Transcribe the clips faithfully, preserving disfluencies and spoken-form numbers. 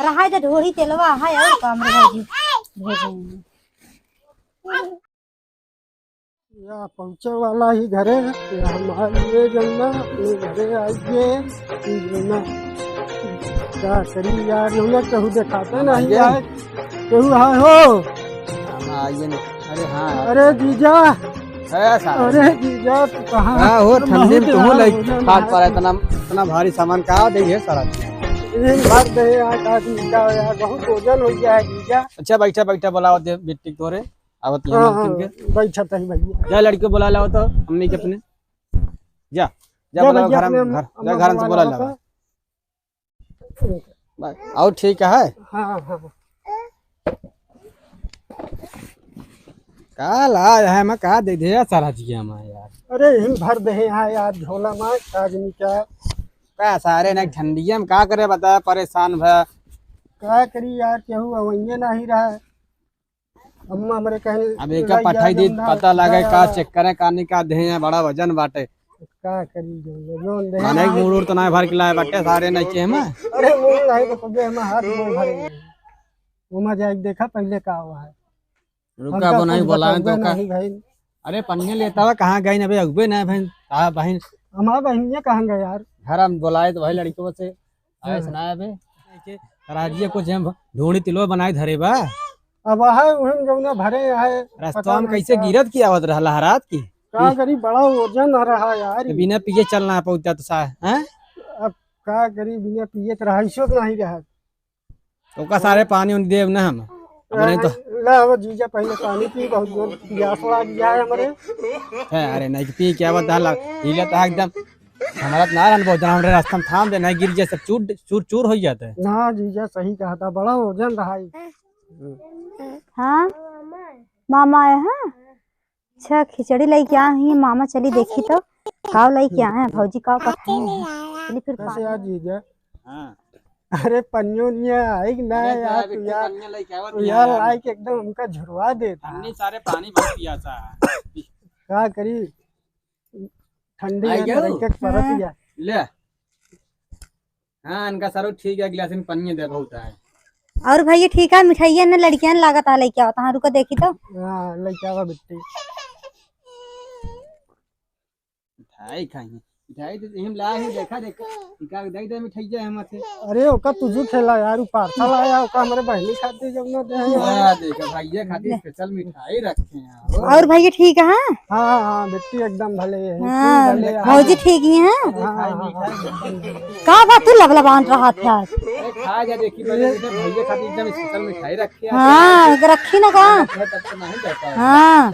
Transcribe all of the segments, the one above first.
रहा दे ढोरी तेलवा है और काम रहा जी। भेजे हैं। या पहुँचे वाला ही घरे, या हम आइए जौना, अपने घरे आइए, ई जौना। का करी यार, जौना केहू देखाते नहीं आइए। यार, केहू है हो? हाँ, आइए ना। अरे हाँ यार। अरे जीजा, है साहब। अरे जीजा, तू कहाँ? हाँ हो, अरे ठंडी में बहुत तू यार, लाइक वजन फाट है। पड़ा, इतना, इतना भारी सामान का दे है सारा। ये भर दे यार, का जीजा यार, बहुत वजन हो गया है जीजा। अच्छा, बैठा, बैठा, बुलाओ दे बिट्टी तोरे। आवत ही हाँ, हम हाँ, तुमके। बैठा तही भैया। जा लड़के बुला लाओ तो अम्मी के अपने। जा, जा जा बुलाओ भैया, घर अपने में, घर, जा अम्मा घर से बुला बुला लाओ लाओ। तो। बस, और ठीक है? हाँ, हाँ। का ला है, मैं का दे दे सारा जिया में यार। अरे, हिम भर दे है यहाँ यार, झोला में, का जनी क्या? का सारे ना ठंडिया में का करे बता, परेशान भा। का करी यार, केहू अवइये नहीं रहा। अम्मा हमरे कहीं अब एका लइका पठाई दी, जौन ना पता लागे का यार। चेक करे, का नहीं का दे हैं, बड़ा वजन बाटे। का करी जौन, जौन दे माने हैं। मूड़ उड़ तो ना भर के लाए बाटे, सारे नहीं के हम। अरे मूड़ नहीं तो कबे हम हाथ गोड़ भरे। ओमा जाए के देखा पहले का हुआ है। रुका, हम का अब नहीं कुछ बोलाएं तो बतौबे का? नहीं भाई। अरे पन्ने लेता हुआ कहाँ गई ना बे, अगबे ना बहन, कहाँ बहन? हमारा बहनिया कहाँ गए यार? घर हम बोलाए तो भाई लड़कों से, आए हाँ। सुनाए बे। राजिया कुछ हम ढोड़ी तिलवा बनाए धरे बा। अब है उहम जौना भरे है, रास्ता पता में नहीं कैसे का। गिरत की आवत रहला है रात की? का करी, बड़ा वजन आ रहा यार। तो बिना पिए चलना है पहुँचा तो सा, हैं? अब का करी, बिना पिए तो रहा, इशो नहीं रहा। ओका सारे पानी उनी देब ना हम। अब नहीं तो ला, अब जीजा पहले पानी पी, बहुत जोर प्यास लाग गया है हमरे। है, अरे नहीं पी क्या बता लग, हिले तो एकदम हमारा तो ना रहन बहुत, हमरे रास्ता में थाम दे, नहीं गिर जाए, सब चूर, चूर, चूर हो जाता है। ना जीजा, सही कहा था, बड़ा वजन रहा है। हाँ, मामा आए हैं। अच्छा, खिचड़ी लेके आए हैं मामा, चली देखी तो का लेके आए हैं भौजी, का करते हैं। चली फिर कैसे पानी। यार जीजा? हाँ। अरे पन्नियो नहीं आई कि ना अरे यार, जा तू बेटी, यार, पन्निया लेके आवत तू नहीं यार यार। लाइक एकदम हमका झुरवा देता। अन्नी सारे पानी भर पिया था। का करी, ठंडी आई है गयो? तो एक एक परत हाँ। या। ले। हाँ, इनका सारो ठीक है, गिलास में पनिये दे बहुत है। और भैया ठीक है, मिठाइया ने लड़कियां लागत आ लेके आवत, हाँ, रुको देखी तो। हाँ, लेके आवा बिट्टी। मिठाई खाई, मिठाई तो हम लाए हैं, देखा, देखा, इनका दे दे मिठाइया हम से। अरे, ओका तुझू खेला यार, ऊ पार्सल आया, ओका हमरे बहनी खातिर जब ना दे। हाँ, देखा, भैया खातिर ले। स्पेशल मिठाई रखे हैं। और भैया ठीक है? हाँ, हाँ, बिट्टी एकदम भले है। हाँ, तू भले है। भौजी ठीक ही है? हाँ, हाँ, हाँ। का बा तू लबलबान रहत है? अरे खा जा, देखी, पहले बेटा, भैया खातिर एकदम स्पेशल मिठाई रखी है। हाँ, रखी ना का? रखी है, तब तो नहीं जाता है। हाँ,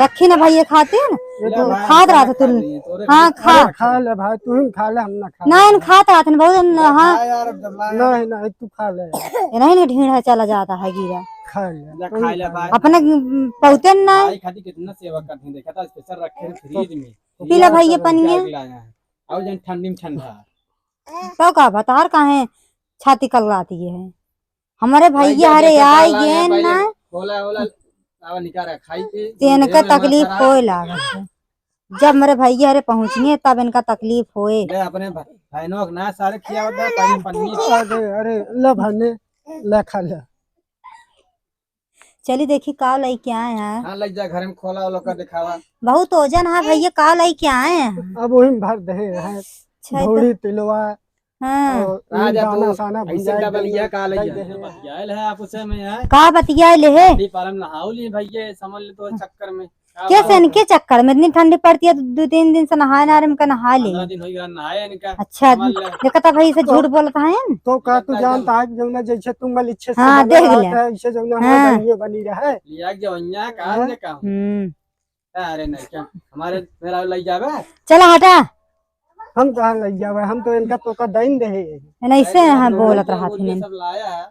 रखी ना भैया खातिर? ये तो खात रहा था तू। हाँ, खा। अरे खा ले भाई, तू ही खा ले, हम ना खा ना, ले। इन खात रहत न बहुत न, हाँ। खा यार, अब जब लाए। नहीं, नहीं, तू खा ले। ये नहीं ना ढीढ़ा चला जाता है गिरा। खा ले, जा तू खा ही ले खा भाई। ले। अपने पौते न ना। भाई खातिर कितना सेवा करते हैं, देखा था स्पेशल रखे हैं फ्रिज में। पी ले भाई ये पनिया। क्या लाया है? और जन ठंडी में ठंडा। तो का बतार काहे छाती कलराती है? हमरे भाई भैया का हरे देखा आई काला है गेन भाई, ना। होला, होला, आवा निकारा खाई के, तेन का ढेर ना तकलीफ सारा। होए लागत है। जब मेरे भैया हरे पहुँचिए तब इनका तकलीफ होए। ले अपने भ-, बहनों के ना सारे खियावत बा, पानी पन्नी। अरे, अरे, ले भाने, ले खा ले। चली देखी का लइके आए हैं। हाँ, लइ जा घर में खोला ओला का दिखावा। बहुत ओजन है भैया, का लइके आए हैं। अब वही में भर दे हैं। अच्छा, तो ढोली तिलवा हाँ। और आ जा दाना तू, साना ऐसे भुंजाई डबल देंगे, या का लइ दे जा? हैं। बतियाइल है आप उसे में यार। का बतियाइल है? शादी पारम नहाओ लिए भैया, समझ ले तो चक्कर में। का कैसे बात है? इनके चक्कर में? इतनी ठंडी पड़ती है, दो तीन दिन से नहाए ना रहे, इनका नहा ले। पंद्रह दिन हो गया नहाए इनका। अच्छा, समझ ले। देखा था भाई, इसे तो, झूठ बोलता है ना। तो का तू एकदम जानता है कि जौना जैसे तुम बल इच्छे से हाँ, बना देख रहता ले। है, इसे जौना हाँ। हमारे बनिए बनी रहे। लिया के जौनिया का हाँ। ने का? हम्म। अरे नहीं क्या? हमारे मेरा लइ जावे? चला हटा। हम कहाँ लइ जावे? हम तो इनका तोका दइन दे है। नहीं से हम बोलत रहत हैं। सब लाया है।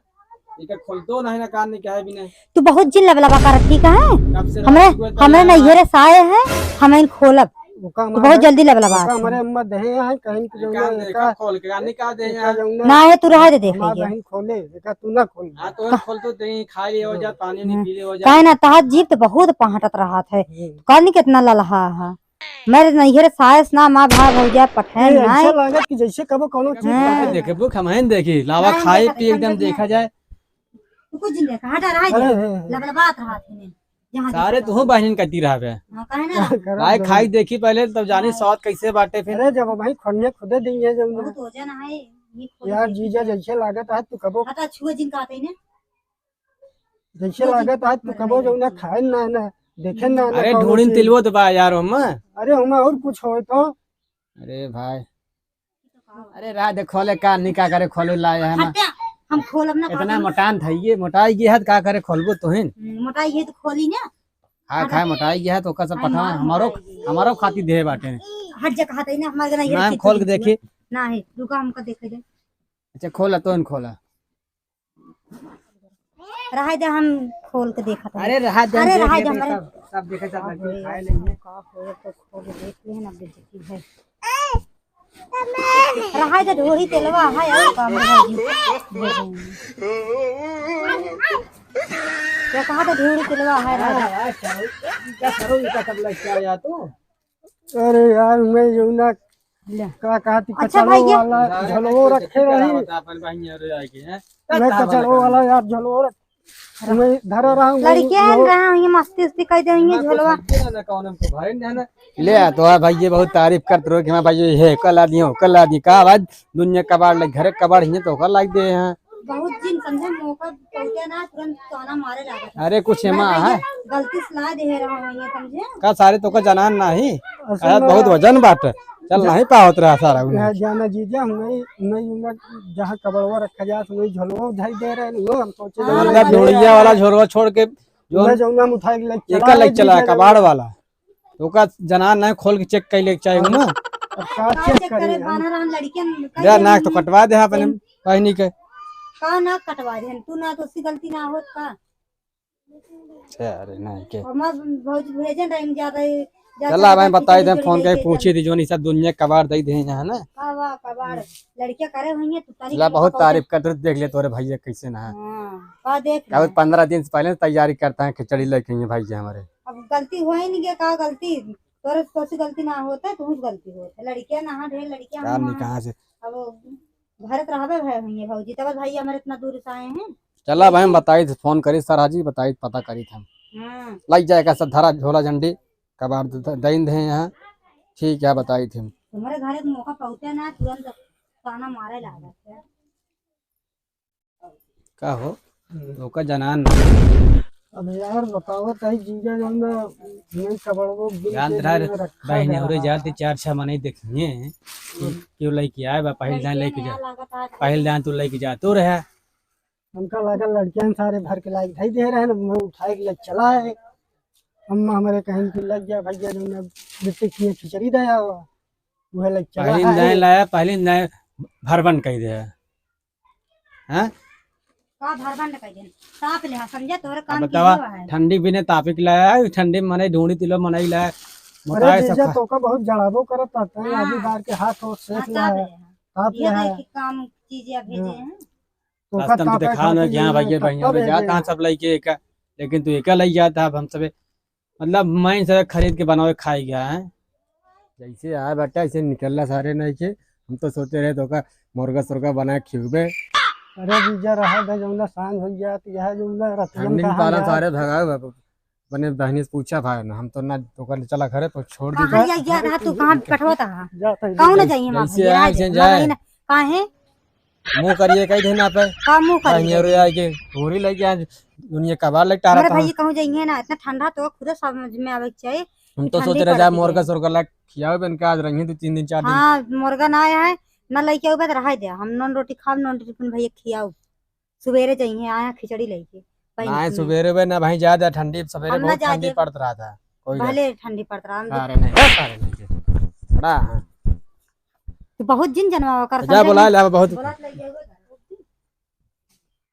इनका खोलतो नहीं ना कान निकाहे भी नहीं। तू बहुत जिन लबलबा कर ठीक है? कब से हमरे, रात को हमरे इतना नैहरे से आए हैं, हम इन खोलब। ओका तू हमारे बहुत जल्दी लबलबा ओका है। हमारे अम्मा दहे हैं, कहीं कि इनका जौना देखा एका, खोल के, निकाल दे एका यहाँ। जौना ना है, तू रह दे, देख हमार लीजिए। बहन खोले, एका तू ना खोल। हाँ, तो खोल तो दे, खा ले हो जा, पानी नहीं हाँ। पी ले हो जा। काहे ना, तहार जीभ तो बहुत पहाटत रहत है। हम्म। कानी कितना ललहा है। मेरे नैहर सास ना, माँ, भाई, भौजा, पठैन ए, नाय। ऐसा लागत कि जैसे कबो कौनो चीज हाँ। खाए। देखबू, हम हैं देखी, लावा नहीं, खाए देखा, पिए एकदम देखा देखा जाए। तू कुछ नहीं देखा, हटा रहा है अरे, जो। हाँ, हाँ। लबलबात रहा थी ने। जहाँ सारे देखा तू बहन कती रहबे। हाँ, काहे ना रहा? करे भाई जरूर। खाई देखी पहले, तब जानी हाँ। स्वाद कैसे बाटे फिर। अरे जब भाई खोनिया खुदे दी है जब बहुत वजन है, ये खोल यार देखी जीजा जाए। जैसे लागत है तू कबो हटा छुए जिन कहते हैं ना। जैसे लागत आज तू कबो जौना खाए ना, ना, देखे ना, ना अरे कौनो ढूंढिन चीज। तिलवो तो बा यार हम। अरे हम और कुछ होए तो। अरे भाई। अरे रहा दे, खोले का, नहीं का करे, खोले लाए है ना। हत्या, हम खोलब ना इतना खाते। मोटान था ये, मोटाई गई है तो का करे, खोलबो तो है। हम्म, मोटाई है तो खोली ना। खाए, हटा। खाए मोटाई गई है तो ओकर सब हम पठा, मार हमारो, मोटाई गई। हमारो खाती देह बाटे। हट जा, कहते ही ना, हमारे ना ये ना, हम रखी खोल के थी। देखी। ना है, रुका, हमका देखे दे। अच्छा, खोला, तो खोला। रहाई दे, हम खोल के देखत हई। अरे, रहा दे, अरे, देख रहाई दे, लेते, हमरे। सब, सब देखे, सब लड़की खाए लेंगे। का हो, तो खोल के देख ले ना, बेइज्जती है। रहाई दे, ढोरी तेलवा है, और काम है जी। क्या कहा था, ढोरी तेलवा है, रहा दे। हाँ, हाँ, क्या करो, इनका सब लग क्या यार तू? अरे यार, मैं जौना ले। का कहती अच्छा कचड़ो भैया। वाला झोलवो रखे रही। अपन बहिन यार आके, हैं? मैं कचड़ो वाला यार झोलवो रख-, मैं धरा रहा हूँ, लड़कियां वो रहा हूँ, ये मस्ती उस्ती कर देंगे झोलवा। ले आ तो आ भाई, ये बहुत तारीफ करत रहो कि हाँ भाई, ये है, कल आ दिए, कल आ दिए, का बात दुनिया कबाड़ लग, घरे कबाड़ ही तो ओकर लाग दे हैं। बहुत दिन समझे, मौका पहुंचे ना, तुरंत ताना मारे लागत है। अरे कुछ एमा है। गलती से ला दे रहा हूँ, ये समझे? का सारे तो का जनान नाही? असल अरे में बहुत वजन बाटे, चल जा-, नहीं पावत रहा सारा उन्हें। जा-, जाना जीजा, हम नहीं, नहीं उन्हें जहाँ कबड़वा रखा जात, वही झोलवा उठाई दे रहे हैं, वो हम सोचे हाँ, जौन उनका हाँ। ढोड़िया वाला झोलवा छोड़ के जो मैं जौन हम उठाई के लेके एका चला लेके चला जीजा कबाड़ जौन। वाला। तो ओका जनान नहीं खोल के चेक कर ले चाहे हूँ ना। अब का का चेक चेक करे, करी हम? बानर हम लड़कियन का जा ये नाक तो नहीं कटवा दे अपने बहनी के। का नाक कटवा दे? तू ना तो उसकी गलती ना होत का? अरे नहीं के। हमार भौजी भेजन रही ज्यादा ही, ज्यादा चला भाई ज्यादा बताई दे, खिचड़ी फोन करके उचड़ी पूछी थी, जोन ई सब दुनिया कबाड़ दे दे यहाँ ना। का वा कबाड़? लड़कियां करे हुई हैं, तू तारीफ ला बहुत तारीफ करत देख ले तोरे भैया कैसे ना है। हाँ, का देख ले। पन्द्रह दिन से पहले तैयारी करता है खिचड़ी लेके ये भैया हमारे। अब गलती होई नहीं गया, का गलती? तोरे सोची गलती ना होता, तू गलती होता। लड़कियां ना ढेर लड़कियां का हम नहीं वहाँ कहाँ से? अब घर त रहबे भए हुई है भौजी, तब भाई हमारे इतना दूर से आए हैं। चला भाई, हम बताई थे, फोन करी सर हाजी, बताई, पता करी थे हम। हाँ। लग जाएगा सब धरा झोला झंडी, कबाड़ द-, द-, दइन दे यहाँ। ठीक है, बताई थे हम। तुम्हारे घर एक मौका पहुँचे ना, तुरंत ताना मारे लागत है। का हो? हम्म। तो का जनान ना। अब यार बताओ, कहीं जीजा जौन ना, नहीं कबड़वो बिन जान के धरा रे, जौन रखा बहन रहा। हो रे, जाते चार छह मने देखिए, हम्म। क्यों लेके आए बा, पहिल दान लेके जा, पहिल दान तू लेके जा, तू रहा। हमका लागल लड़कियन सारे भर के लाइक धई दे रहे हैं, मैं उठाए के ले चला है। अम्मा हमारे कहीं कि लग गया भैया, जो मैं बिट्टी खिए खिचड़ी दे आवा, वह लग चला पहली है। दाएं लाया, पहली दाएं भरबन कह दे। हैं? का भरबन कह दे? ताप ले, समझे, तोरे अब काम की बतावा, जो है। ठंडी बिने तापी के लाया है, ठंडी में मने ढूंढी तिलो मनाई लाया। अरे मोटाए जीजा, सब खा- तोका बहुत जड़ाबो करत रहता है, हाँ। अभी बार के हाथ और सेक हाँ, लाया ताप है। ले। ताप ये ले है। देखी काम चीजें भेजे हाँ। हैं। तो का रास्ता में ताप देखा है, ना, ताप यहाँ ले, भैया, तब बहिया तो में भेजे जाता हैं। सब लइके एका, लेकिन तू एका लइ जाता, अब हम सबे, मतलब, मैं सब खरीद के बनावे खाई गया है। जैसे आए बाटे, ऐसे निकलला सारे नहीं के। हम तो सोचे रहे तो का मुर्गा सुर्गा बना के खियबे। अरे जीजा, रहा दे, जौना सांझ हो गया, तो यह जौना रतियन ठंडी में कहाँ पालन गया? सारे भगावे बाबू। अपने बहनी से पूछा भाई ना, हम तो ना ओकर चला घरे पर छोड़ दी। कहाँ या, या रहा तू, कहाँ कटवत रहा? जाता ही कौन नहीं। जाइए माँ जैसे भैया, आए, राज से माँ जाए। बहिन, काहे? मुँह करिए कही देना पे। का मुँह करिए? बहिनिया रो आए के घूरी लग गया, दुनिया कबाड़ लग टारा अरे था। भैया कहूँ जाइए ना, इतना ठंडा तो खुद समझ में आवे के चाहिए। हम तो ठंडी सोच रहे पड़ जा रही मुर्गा है। सुर्गा ला खियावे बन के आज रही दो तीन दिन, चार दिन। हाँ, मुर्गा ना आया है, ना लेके आवे तो रहा दे, हम नॉन रोटी खाब, नॉन रोटी अपन भैया खियाओ। सुबेरे जइहे, आया खिचड़ी लइके। पहन ना, के। सुबेरे बे ना भाई, ज्यादा ठंडी, सवेरे हम ना बहुत ठंडी जाके पड़त रहा था। कोई बात भले ठंडी पड़त रहा, हम अरे नहीं, अरे नहीं, बड़ा, हाँ। तू बहुत जिन जनवा कर जा समझा बोला नहीं? ले, बहुत बोला तो लइके